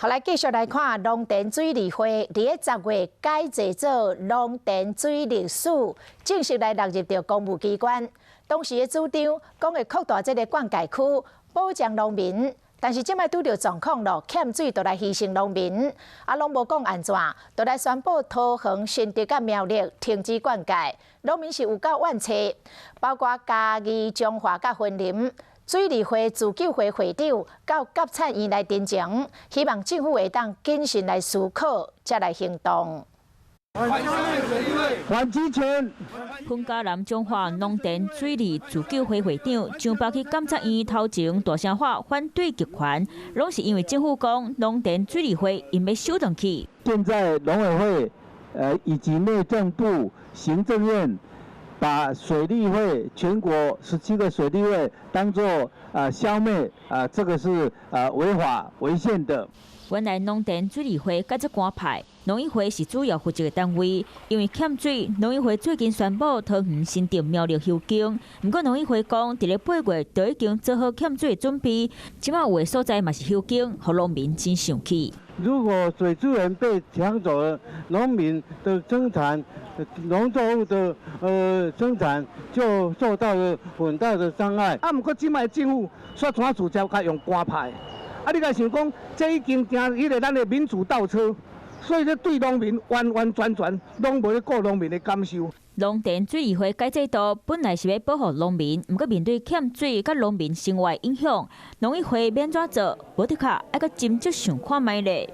好，來繼續來看農田水利會，佇咧10月改制做農田水利署，正式來納入著公務機關。當時的主張講會擴大這个灌溉區，保障農民。但是這擺拄著狀況咯，欠水就來犧牲農民，啊，攏無講按怎，就來宣布桃園、新竹佮苗栗停止灌溉，農民是有夠怨氣，包括嘉義、彰化佮雲林。水利會自救會會長到監察院來陳情，希望政府會當謹慎來思考，才來行動。還主權。雲嘉南彰化農田水利自救會會長張北去監察院頭前大聲喊反對極權，攏是因為政府講農田水利會𪜶欲收轉去。現在農委會，以及內政部、行政院，把水利會全國17個水利會當作消滅啊，這個是違法違憲的。原來農田水利會改做官派，農委會是主要負責的單位。因為欠水，農委會最近宣布桃園、新竹、苗栗休耕。毋過農委會講，佇咧8月就已經做好欠水的準備，這擺有的所在嘛是休耕，予農民真生氣。如果水資源被搶走了，農民的生產、農作物的生產就受到了很大的傷害。啊，毋過這擺政府煞怎直接共用官派？啊，你敢想講，這已經行彼个咱的民主倒車，所以這對農民完完全全攏無咧顧農民的感受。農田水利會改制度本來是欲保護農民，毋過面對欠水佮農民生活影響，農委會欲按怎做，無的確愛閣斟酌想看覓咧。